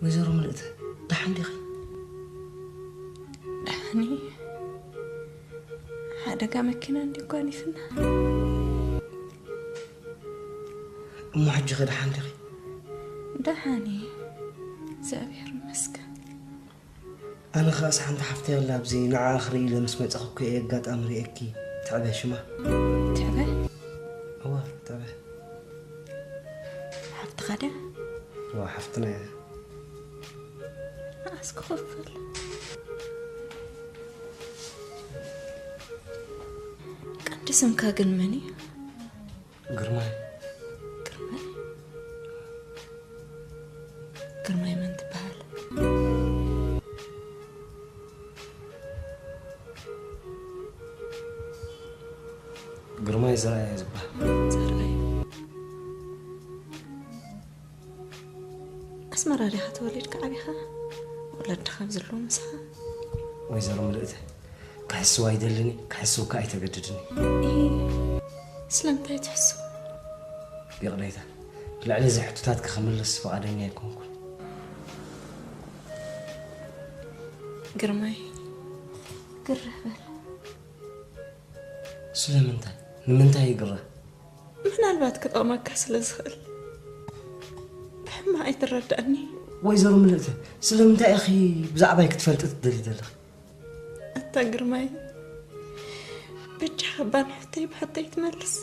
ወይዘሮ ምልእተ፣ ደሓን ዲኺ? ደሓን እየ። ሓደጋ መኪና እንድዩ ኣጓኒፍና። እሞ ሕጂ ኸ ደሓን ዲኺ? ደሓን እየ፣ እግዚኣብሔር ይመስገን። ኣነ ኸኣስ ሓንቲ ሓፍተይ ኣላ ኣብዚ፣ ንዓኣ ክርኢ ኢለ ምስ መጻኹ እኮ እየ ኣጋጣሚ ርእየኪ። ትዕበ ሽማ። ትዕበ? እወ፣ ትዕበ። ሓፍትኻ ድያ? እወ፣ ሓፍትና እያ። ንዓስ ክኸፍል። ቀንዲ ስምካ ግን መን እዩ? ግርማይ። ግርማይ? ግርማይ መን ትበሃል? ግርማይ ዘርኣይ እየ ዝበሃል። ዘርኣይ። ኣስመራ ዲኻ ተወሊድካ ዓቢኻ? ወለድኻ ኣብ ዘለዉ ምሳኻ? ወይዘሮ ምልእተ፣ ክሕስው ኣይደልን እየ፣ ክሕስው ከኣ ኣይተገድድን እየ። እሂ፣ ስለምንታይ ትሕስው? ይቕሬታ፣ ልዕሊ እዚ ሕቶታትኪ ክምልስ ፍቓደኛ ኣይኮንኩን። ግርማይ፣ ግርህ በል። ስለምንታይ? ንምንታይ ይግረ? ምናልባት ክጠቕመካ ስለ ዝኽእል። ብሕማቕ ኣይትረዳእኒ። ወይዘሮ ምልእተ፣ ስለምንታይ ኢኺ ብዛዕባይ ክትፈልጢ ትደልዪ ዘለኺ? ኣታ ግርማይ፣ በጃኻ እባ ንሕቶይ ብሕቶይ ትመልስ።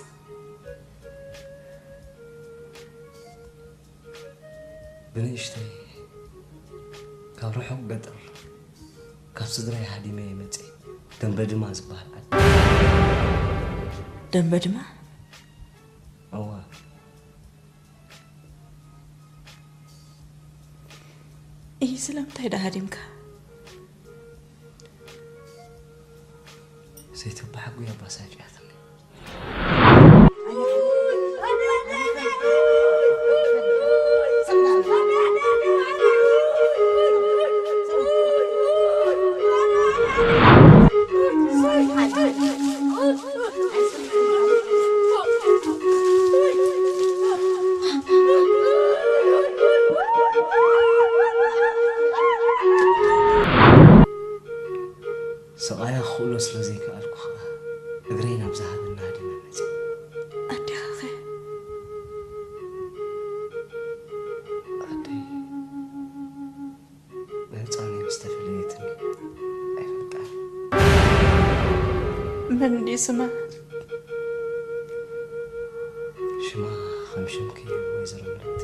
ብንእሽተይ ካብ ርሑቕ ገጠር ካብ ስድራይ ሃዲመ እየ መጺኤ። ደንበድማ ዝበሃል ዓዲ። ደንበድማ? እወ። እይ፣ ስለምንታይ ደኣ ሃዲምካ? ዘይተባሓጉ እያ ኣባሳጭያትኒ። ስቓያ ክኽእሎ ስለ ዘይከኣልኩ ኸኣ፣ እግረይ ናብ ዝሃበኒ ሃዲመ መጺኤ። ኣዴኻ ኸ? ኣደይ ብህጻነይ ምስ ተፈለየትኒ ኣይፈልጣን። መን ድዩ ስማ? ሽማ ከም ሽምኪ እዩ፣ ወይዘሮ ምረት።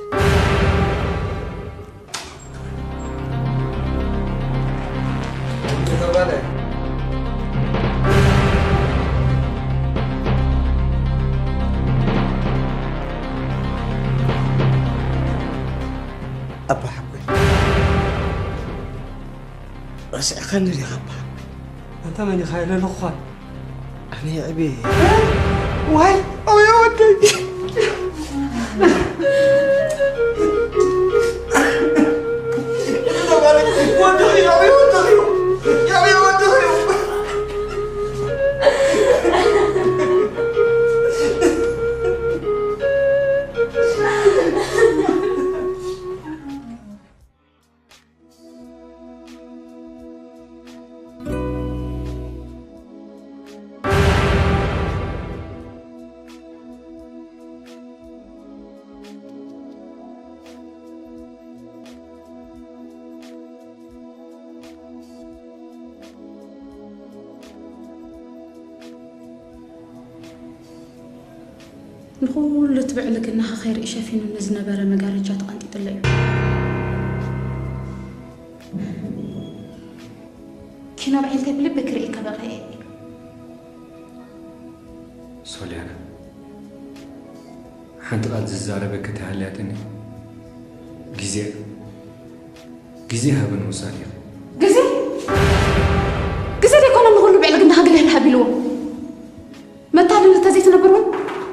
ኣባ ሓጎይ፣ ረሲዕካኒ ዲኻ ኣባ ሓጎይ? ኣንታ መን ኢኻ ኢለ ኣለኹኻ። ኣነ የዕብየ እየ። ዋይ፣ ኣውየ ወደይ። ወደይ፣ ኣውየ ወደይ። የዕብየ ወደይ። ንኹሉ እቲ ብዕልግናኻ ከይርኢ ሸፊኑኒ ዝነበረ መጋረጃ ተቐንጢጥለይ እዩ። ኪኖ ብዒልተይ ብልቢ ክርእየካ በቒዐ እየ። ሶልያና፣ ሓንቲ ቃል ዝዛረበኪ ተሃልያትኒ። ግዜ፣ ግዜ ሃብን ውሳኔኺ። ግዜ? ግዜ ዘይኮነ ንኹሉ ብዕልግናኻ ግልህልህ ኣቢልዎ። መታለሊ እንተዘይትነብር እውን፣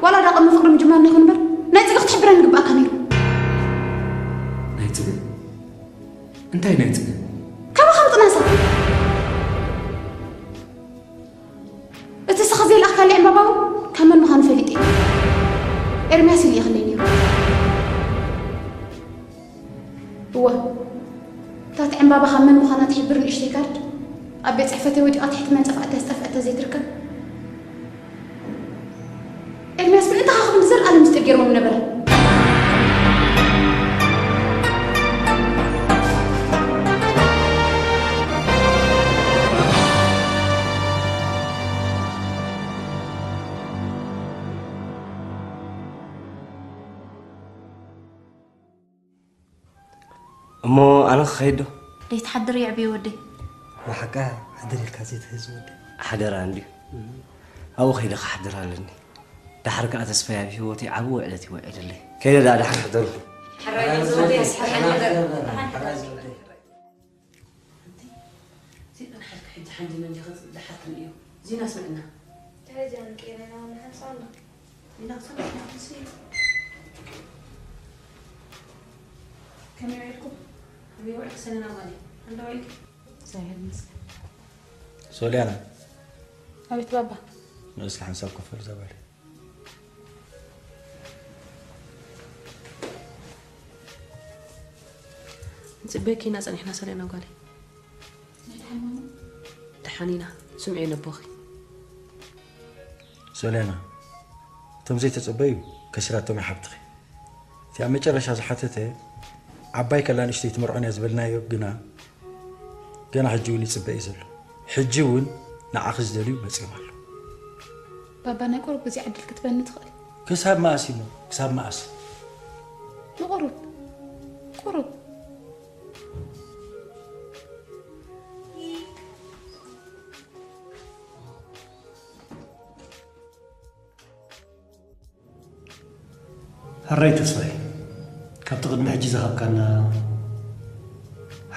ዋላ ዳ ቅድሚ ፍቕሪ ምጅማርና ይኹን እምበር፣ ናይ ጽግዒ ክትሕብረኒ ይግብኣካ ነይሩ። ናይ ጽግዒ? እንታይ ናይ ጽግዒ? ካባኻ ምጥናሳ። እቲ ስኻ ዘይለኣኽካለይ ዕምባባ እውን ካብ መን ምዃኑ ፈሊጠ እየ። ኤርምያስ እዩ ልኢኽለይ ነይሩ። እወ፣ እታ እቲ ዕምባባ ካብ መን ምዃና ትሕብር ንእሽተይ ካርድ ኣብ ቤት ጽሕፈተይ ወዲቓ ትሕቲ መንጸፍ ኣትያ ዝጠፍአት ተዘይትርከብ። ኤርምያስ ምእንታኻ ክብል ንዘለኣለም ምስጢር ገይርዎ ምነበረ። እሞ ኣነ ክኸይድ ዶ? ደይትሓድር የዕብዮ ወደይ። ብሓቃ ሕድር ኢልካ ዘይትህዝ ወደይ። ሓደራ እንድዩ። ኣብኡ ከይደ ክሓድር ኣለኒ። ደሓር ከኣ ተስፋይ ኣብ ህይወተይ ዓቢ ውዕለት ይውዕለለይ። ከይደ ደኣ ደሓን ሕደሩ። ሕራይ ዝወደይ ኣስሓ ሓደራ። ኣንቲ፣ ዘይጠንሓልካ ሕጂ ሓንዲ መን ዲኻ ዝደሓር ክንእዮ? ዜና ስምዕና። እንታይ ዜና ንቀይረና ንሓንሳእና? ዜና ክሰምዕ ንሓንሲ። ከመይ ውዒልኩም? ከመይ ውዒልኪ ሰለና ጓለይ? እንዳ ውዒልኪ? እግዚኣብሔር ይመስገን። ሶልያና። ኣቤት ባባ። ንእስኪ ሓንሳብ ኮፍ በል እዛ ጓለይ። ንጽበየኪ ኢና ጸኒሕና ሰለና ጓለይ። ደሓን ኢና፣ ስምዒ ነቦኺ። ሶልያና፣ እቶም ዘይተጸበዩ ከሲራቶም እያ ሓብትኺ። እቲ ኣብ መጨረሻ ዝሓተተ ዓባይ ከላ ንእሽተይ ትመርዖን እያ ዝበልናዮ ግና ገና ሕጂ እውን ይጽበ እዩ ዘሎ። ሕጂ እውን ንዓኺ ዝደልዩ መጺኦም ኣለዉ። ባባ፣ ናይ ቁሩብ ግዜ ዕድል ክትበኒ ትኽእል? ክሳብ መኣስ እሞ? ክሳብ መኣስ? ንቁሩብ፣ ቁሩብ። ሕራይ ተስፋይ፣ ካብቲ ቅድሚ ሕጂ ዝሃብካና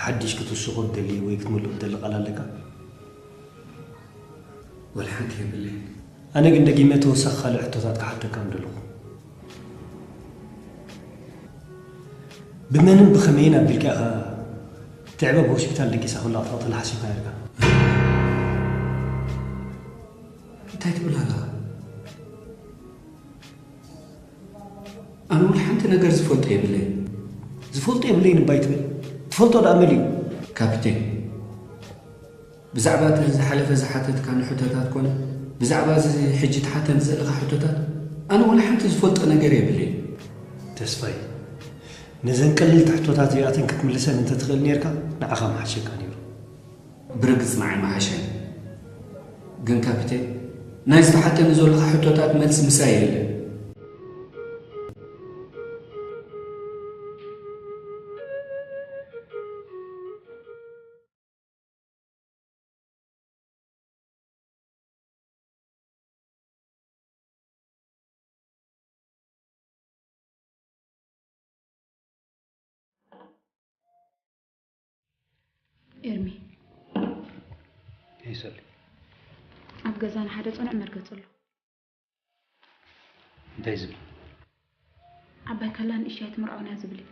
ሓድሽ ክትውስኾ ትደሊ ወይ ክትመልኦ ትደሊ ቃል ኣለካ? ወላ ሓንቲ የብለይን። ኣነ ግን ደጊመ ተወሳኺ ካልእ ሕቶታት ክሓተካ ምደለኹ። ብመንን ብኸመይን ኣቢልካ ኢኻ ትዕበብ ሆስፒታል ደቂሳ ከላ ክትቐትላ ሓሲብካ ነርካ? እንታይ ትብል ኣለኻ? ኣነ ወላ ሓንቲ ነገር ዝፈልጦ የብለይን። ዝፈልጦ የብለይን እባ ኣይትበል። ትፈልጦ ደኣ መን እዩ? ካፒቴን፣ ብዛዕባ እቲ ዝሓለፈ ዝሓተትካኒ ሕቶታት ኮነ ብዛዕባ እዚ ሕጂ ትሓተኒ ዘለኻ ሕቶታት ኣነ ወላ ሓንቲ ዝፈልጦ ነገር የብለይን። ተስፋይ፣ ነዘን ቀለልቲ ሕቶታት እዚኣተን ክትምልሰን እንተትኽእል ኔርካ ንዓኻ ምሓሸካ ነይሩ። ብርግጽ ንዓይ ምሓሸኒ። ግን ካፒቴን፣ ናይ ዝተሓተኒ ዘለኻ ሕቶታት መልሲ ምሳይ የለን። ኤርሚ። ይሰል። ኣብ ገዛና ሓደ ጽኑዕ መርገጽ ኣሎ። እንታይ ዝብል? ዓባይ ከላ ንእሽተይ ኣይትምርዖን እያ ዝብል እዩ።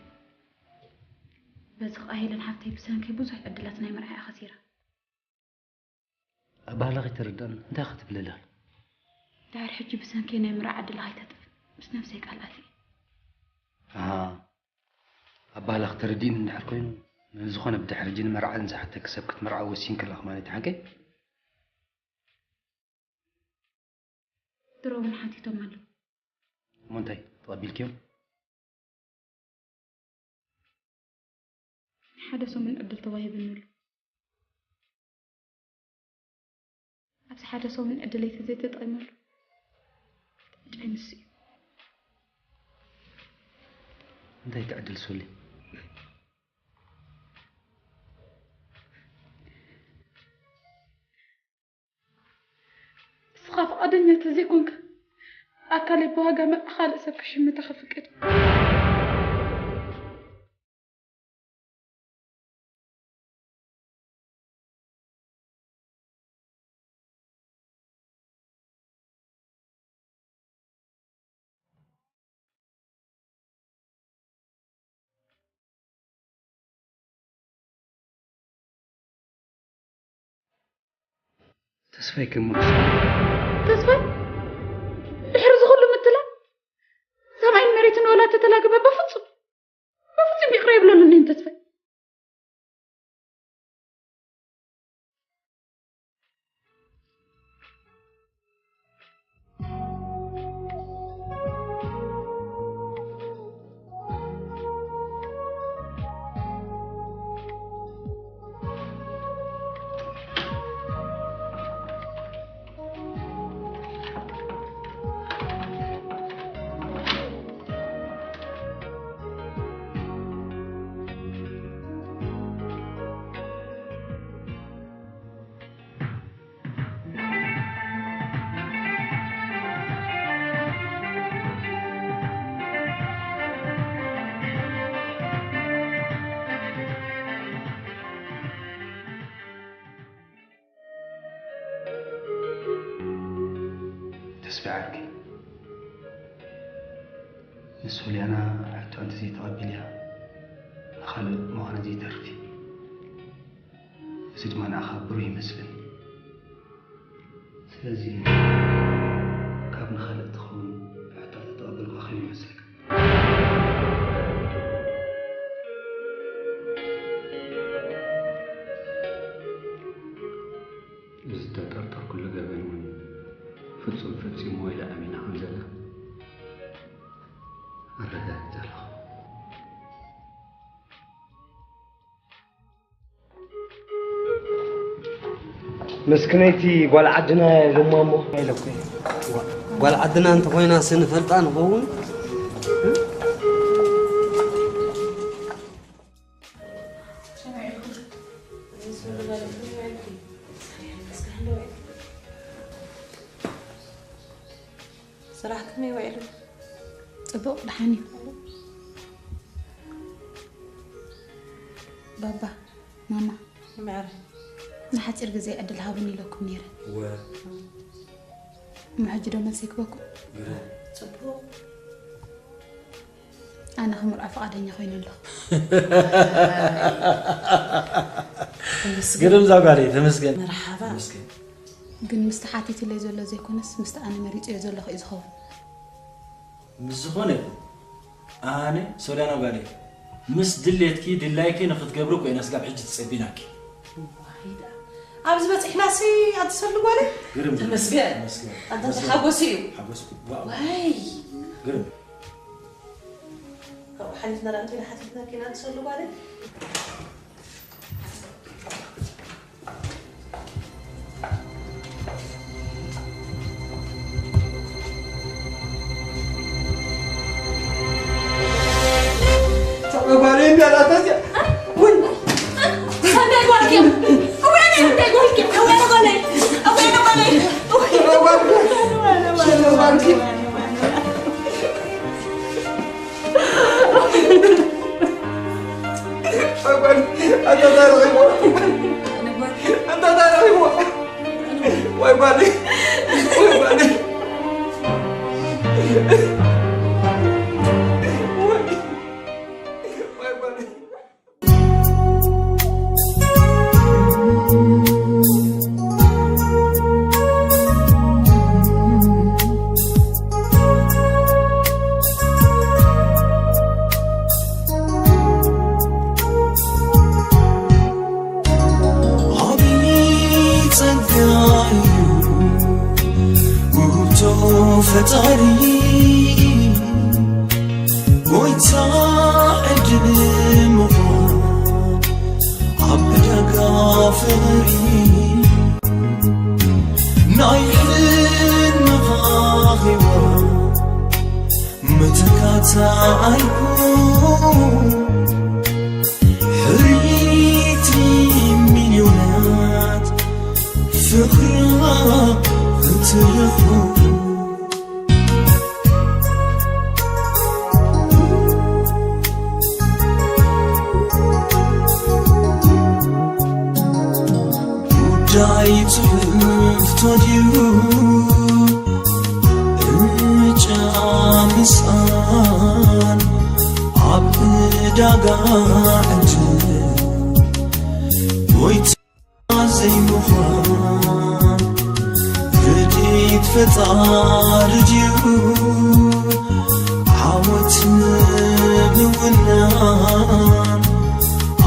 በዚ ከኣ ሄለን ሓፍተይ ብሰንከይ ብዙሕ ዕድላት ናይ መርዓ እያ ከሲራ። ኣባህላ ከይተረድኣን እንታይ ክትብለላ? ድሕሪ ሕጂ ብሰንከይ ናይ ምርዓ ዕድላ ከይተጥፍእ ምስ ነብሰይ ቃል ኣትየ። ኣሃ፣ ኣባህላ ክተረድእኒ እንድሕር ኮይኑ፣ ዝኾነ ብድሕሪ ሕጂ ንመርዓ ንዝሓተኪ ሰብ ክትምርዓ ወሲንኪ ኣለኺ ማለት እዩ፣ ሓቀይ? ድሮ እውን ሓቲቶም ኣለዉ። እሞ እንታይ ተቐቢልክዮም? ሓደ ሰሙን ዕድል ተዋሂብኒ ኣሎ። ኣብዚ ሓደ ሰሙን ዕድለይ ተዘይተጠቒመሉ፣ ዕጫይ ንሱ እዩ። እንታይ እቲ ዕድል ሶሊ? ንስኻ ፍቓደኛ ተዘይኮንካ፣ ኣካለይ ብዋጋ መርዓ ካልእ ሰብ ክሽምታ ክፍቅድ። ተስፋይ ክምልሶ። ተስፋይ፣ ድሕሪ እዚ ኩሉ ምትላል፣ ሰማይን መሬትን ወላ ተተላገበ፣ በፍጹም፣ በፍጹም ይቕረ ይብለሉኒ ተስፋይ። ተስፋ ዓርኪ፣ ንሶልያና ሕቶ እንተዘይተቐቢልያ ንኻልእ ምዃና ዘይተርፍ እዩ። እዚ ድማ ንዓኻ ብሩህ ይመስለኒ። ስለዚ ካብ ንኻልእ ትኸውን ሕቶ ተተቐበልኳ ከመይ ይመስለካ? ዝተጠርጠርኩሉ ገበን እውን ፍጹም ፈጺምዎ ኢለ ኣሚነ ከም ዘለ ኣረጋግጸ ኣለኹ። ምስክነይቲ ጓል ዓድና ኢሎማ እሞ ኢለኩ። ጓል ዓድና እንተኾይናስ ንፈልጣ ንኸውን። ስራሕ ከመይ ውዒሉ? ጽቡቕ፣ ደሓን እዩ። ባባ፣ ማማ፣ ምዕረ። ንሓጺር ግዜ ዕድል ሃቡኒ ኢለኩም ነይረ። እወ። እሞ ሕጂ ዶ መልሲ ክበኩም? ግረ። ጽቡቕ። ኣነ ክምርዖ ፍቓደኛ ኮይነ ኣለኹ። ተመስገን። ግርም ዛጓለይ፣ ተመስገን። መርሓባ። ተመስገን። ግን ምስቲ ሓቲትለይ ዘሎ ዘይኮነስ ምስቲ ኣነ መሪጸዮ ዘለኹ እዩ ዝኸውን። ምስ ዝኾነ ይኹን፣ ኣነ ሶልያና ጓለይ፣ ምስ ድሌትኪ ድላይኪ ንኽትገብሪ እኮ ኢና ስጋብ ሕጂ ትጸቢናኪ። ዋይ ደኣ። ኣብዚ በጺሕናሲ ኣትሰሉ ጓለይ? ግርም። ተመስገን። ተመስገን። ኣንታ ተመስገን። ሓጎስ እዩ። ሓጎስ። ዋው። ዋይ። ግርም። ካብኡ ሓሊፍና ደኣ እንታይ ሓቲትናኪ ኢና ኣትሰሉ ጓለይ? ኣንታ እንታይ ረኺብዎ? ኣንታ እንታይ ረኺብዎ? ወይ ጓለይ! ወይ ጓለይ! ወይ፣ ወይ ጓለይ! ዓብዪ ጸጋ እዩ ውህብቶ ፈጣሪ፣ ጎይታ ዕድል ምዃን ኣብ ዕዳጋ ፍቕሪ፣ ናይ ሕልምኻ ህይወት መተካእታ ኣይኮን። ሕርይቲ ሚልዮናት ፍቕርኻ ክትረኽቦ። ጉዳይ ትሕፍቶ ድዩ? እርምጃ ምስኣን ኣብ ዕዳጋ ዕድል ጎይታ ዘይምዃን፣ ረድኤት ፈጣሪ ድዩ? ዓወት ንምውናን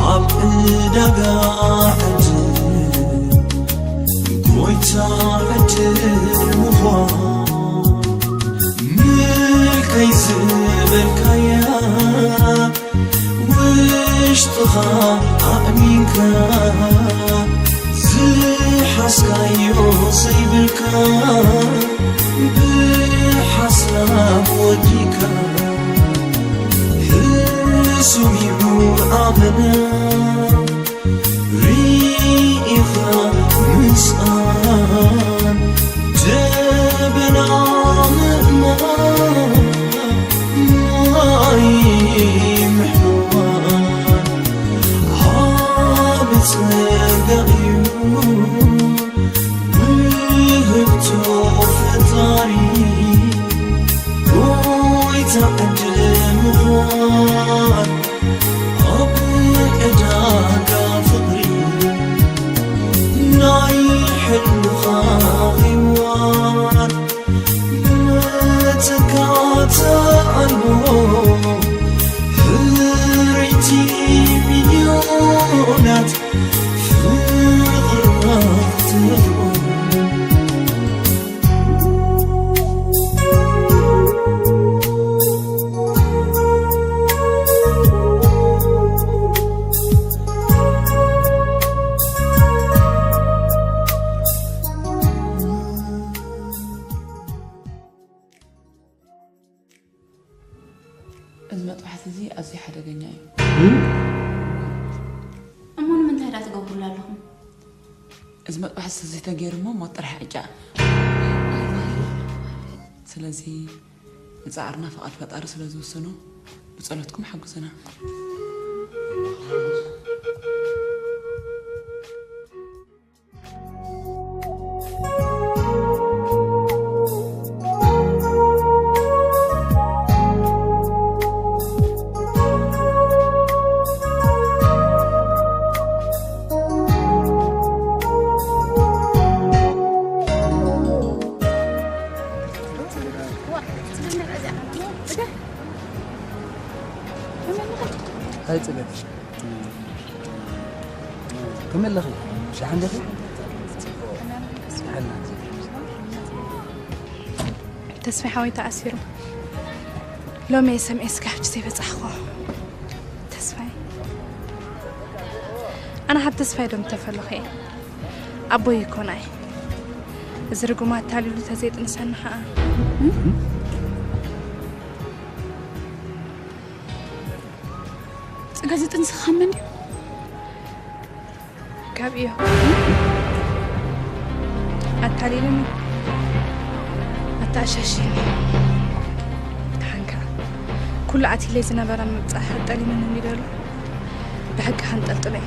ኣብ ዕዳጋ ዕድል፣ ጎይታ ዕድል ምዃን፣ ምልከይ ዝበልካያ ውሽጥኻ ኣእሚንካ፣ ዝሓዝካዮ ዘይብልካ፣ ብሓሳብ ወዲካ፣ ሕሱም እዩ ኣመና። ርኢኻ ምስኣን፣ ደበና ምእማን፣ ማይ ምሕዋን፣ ዓቢ ጸጋ እዩ። ውህብቶ ፈጣሪ፣ እውነት ፍቕሪ ትርጉም እዚ መጥባሕቲ እዚ ኣዝዩ ሓደገኛ እዩ። እሞ ንምንታይ ደኣ ትገብሩላ ኣለኹም? እዚ መጥባሕቲ እዚ ተገይሩ እሞ ሞት ጥራሕ ዕጫ። ስለዚ ንጻዕርና ፍቓድ ፈጣሪ ስለ ዝውስኖ ብጸሎትኩም ሓግዙና። ኣይፅገት ከመይ ኣለኺ? ሻሓን ዲኺ? ተስፋይ ሓወይ ተኣሲሩ። ሎሚ ኤስኤምኤስ ካብ ሕጂ ዘይበጻሕኮ። ተስፋይ፣ ኣነ ካብ ተስፋይ ዶ ምተፈለኹ እየ? ኣቦይ ይኮን ኣይ? እዚ ርጉም ኣታሊሉ ተዘይጥንሰኒ ኸኣ። ጽገ ዝጥንስኻ መን ድዩ? ካብ እዩ ኣታሊሉኒ፣ ኣተኣሻሽዩኒ። ደሓንካ ኩሉ ኣትይለይ ዝነበረ ምብጻሕ ጠሊሙኒ እንዲደሎ ብሓቂ ከንጠልጥሎ እየ።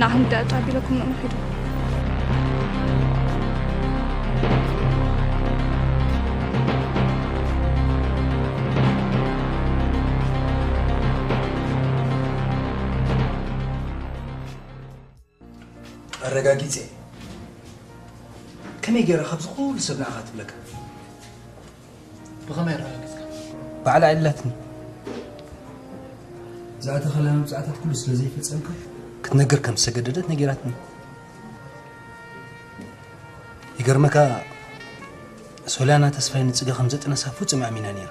ንዓኹም ደኣ ኣቢለኩም ንቕኑ ኺዱ። ኣረጋጊጸ ከመይ ገይራ ካብዚ ኩሉ ሰብ ንዓኻ ትብለካ? ብኸመይ ኣረጋጊጽካ? ባዕላ ዕላትኒ ዝኣተኸላ መብጻዕታት ኩሉ ስለ ዘይፈጸምካ ክትነግር ከም ዝተገደደት ነጊራትኒ። ይገርመካ ሶልያና ተስፋይ ንጽገ ከም ዘጥነሳ ፍጹም ኣሚና ነይራ።